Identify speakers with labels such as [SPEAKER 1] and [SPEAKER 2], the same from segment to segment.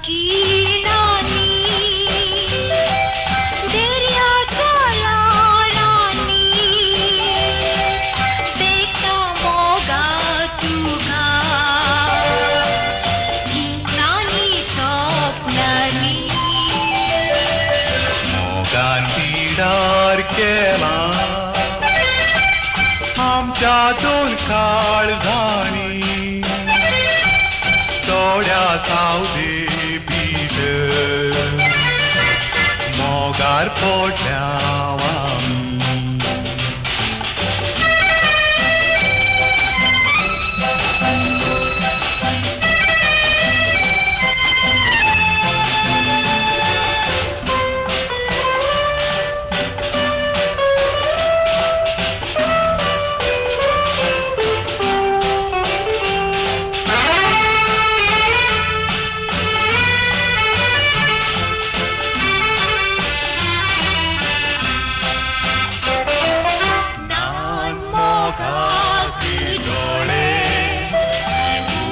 [SPEAKER 1] किरणांनी, दर्याच्या ल्हारांनी, बेता मोगा तुका चिंतनांनी सपनांनी.
[SPEAKER 2] मोगान पिडार केला आमच्या दोन काळजांनी, थोड्या सावदे पीठ मोगार पोट्या आमी. नान मोगाक दोळे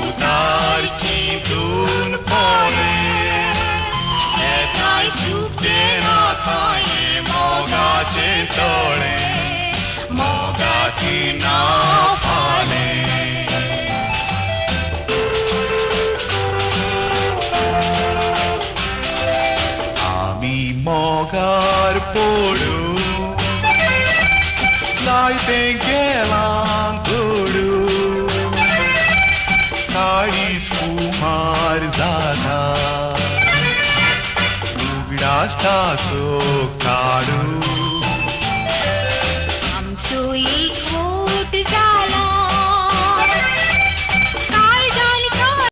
[SPEAKER 2] उतार चिंतून पोळे, येताय सुकचें ना तांय मोगाचें तोळे, मोगाची ना फालें. आमी मोगार पडूं जायतें गेलां घडूं, काळीज कुमार जाता उगडास ताचो काडूं.